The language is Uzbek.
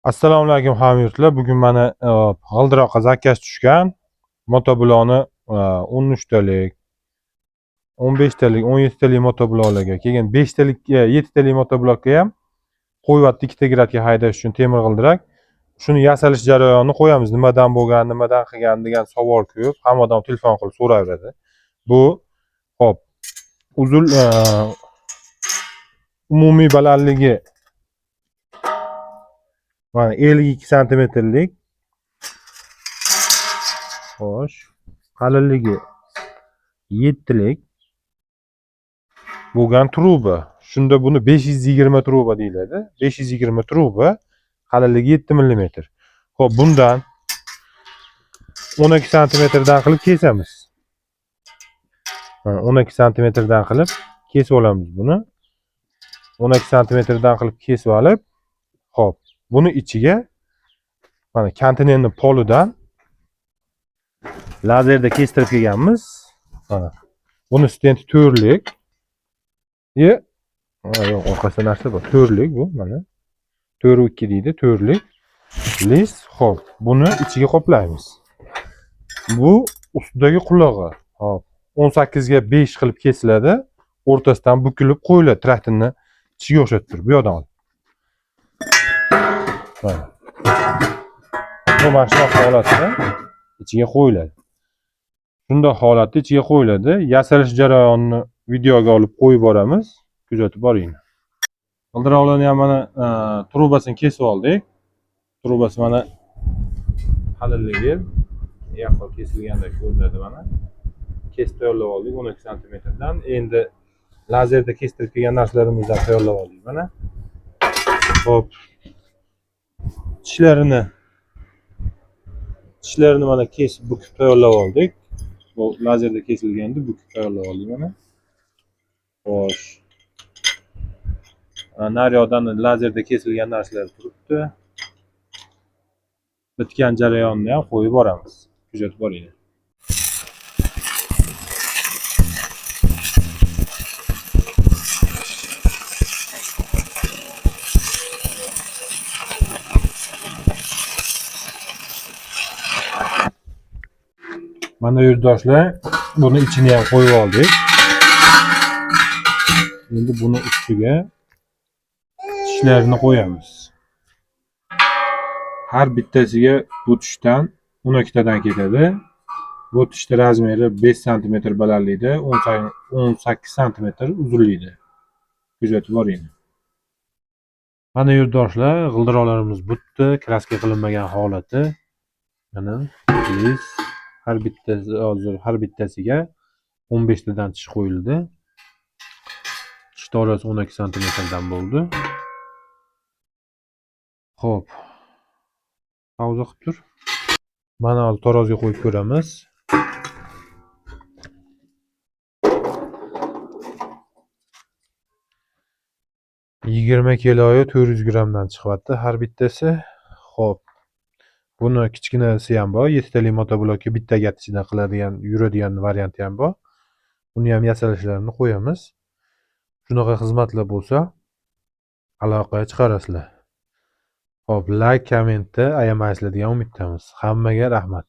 Assalomu alaykum hamyurtlar. Bugun mana G'ildiroqqa zakaz tushgan motoblokni 13 talik, 15 talik, 17 talik motobloklarga, keyin 5 talik, 7 talik motoblokka ham qo'yyapti ikkita gradga haydash uchun temir g'ildirak. Shuni yasalish jarayonini qo'yamiz. Nimadan bo'lgan, nimadan qilgan degan savol ko'p. Hamma odam telefon qilib so'rayveradi. Bu hop, uzun umumiy balandligi mana 52 santimetrlik. Xo'sh, qalinligi 7 lik bo'lgan truba. Shunda buni 520 truba deyiladi. 520 truba, qalinligi 7 mm. Xo'p, bundan 12 santimetrdan qilib kesamiz. Mana 12 santimetrdan qilib kesib olamiz buni. 12 santimetrdan qilib kesib olib, xo'p, buni ichiga mana kontinerni polidan lazerda kestirib kelganmiz. Mana buni stenti to'rtlik. E, yo'q, orqasida narsa bor. To'rtlik bu, mana. 4 2 deydi, to'rtlik. List, xo'p, buni ichiga qoplaymiz. Bu ustidagi qulog'i. Xo'p, 18 ga 5 qilib kesiladi. O'rtasidan bukilib qo'yiladi traktorni tishiga o'xshatib turib, bu yoqdan olib. Mana. Bu mana shunaqa holatda ichiga qo'yiladi. Shunday holatda ichiga qo'yiladi. Yasalish jarayonini videoga olib qo'yib boramiz. Kuzatib boring. G'ildiroqlarni ham mana trubasini kesib oldik. Trubasi mana qalinligi yaqqol kesilganda ko'rinadi mana. Kesib tayyorlab oldik 12 santimetrdan. Endi lazerda kestirib kelgan narsalarimizdan tayyorlab oldik mana. Xo'p. Tishlarini mana kesib bukib tayyorlab oldik. Bu lazerda kesilganda bukib tayyorlab oldik mana. Xo'sh. Naryoqdan lazerda kesilgan narsalar turibdi. Bitgan jarayonni ham qo'yib boramiz. Kuzatib boringlar. Mana yurtdoshlar, buni ichini ham qo'yib oldik. Endi buni ustiga tishlarini qo'yamiz. Har bittasiga bu tishdan 12 tadan ketadi. Bu tishni razmeri 5 santimetr balandlikda, 18 santimetr uzunlikda. Kuzatib boring. Mana yurtdoshlar, g'ildiroqlarimiz bitdi, kraska qilinmagan holati. Mana lis har bittasi hozir har bittasiga 15 tadan tish qo'yildi. Tish orasi 12 santimetrdan bo'ldi. Xo'p. Pauza qilib tur. Mana hozir tarozga qo'yib ko'ramiz. 20 kiloyu 400 grammdan chiqyapti har bittasi. Xo'p. Buni kichkinasi ham bor, 7 talik motoblokka bitta ichida qiladigan, yuradigan varianti ham bor. Uni ham yasalishlarini qo'yamiz. Shunaqa xizmatlar bo'lsa, aloqaga chiqarasizlar. Xo'p, like, kommentni ayamaysizlar degan umiddamiz. Hammaga rahmat.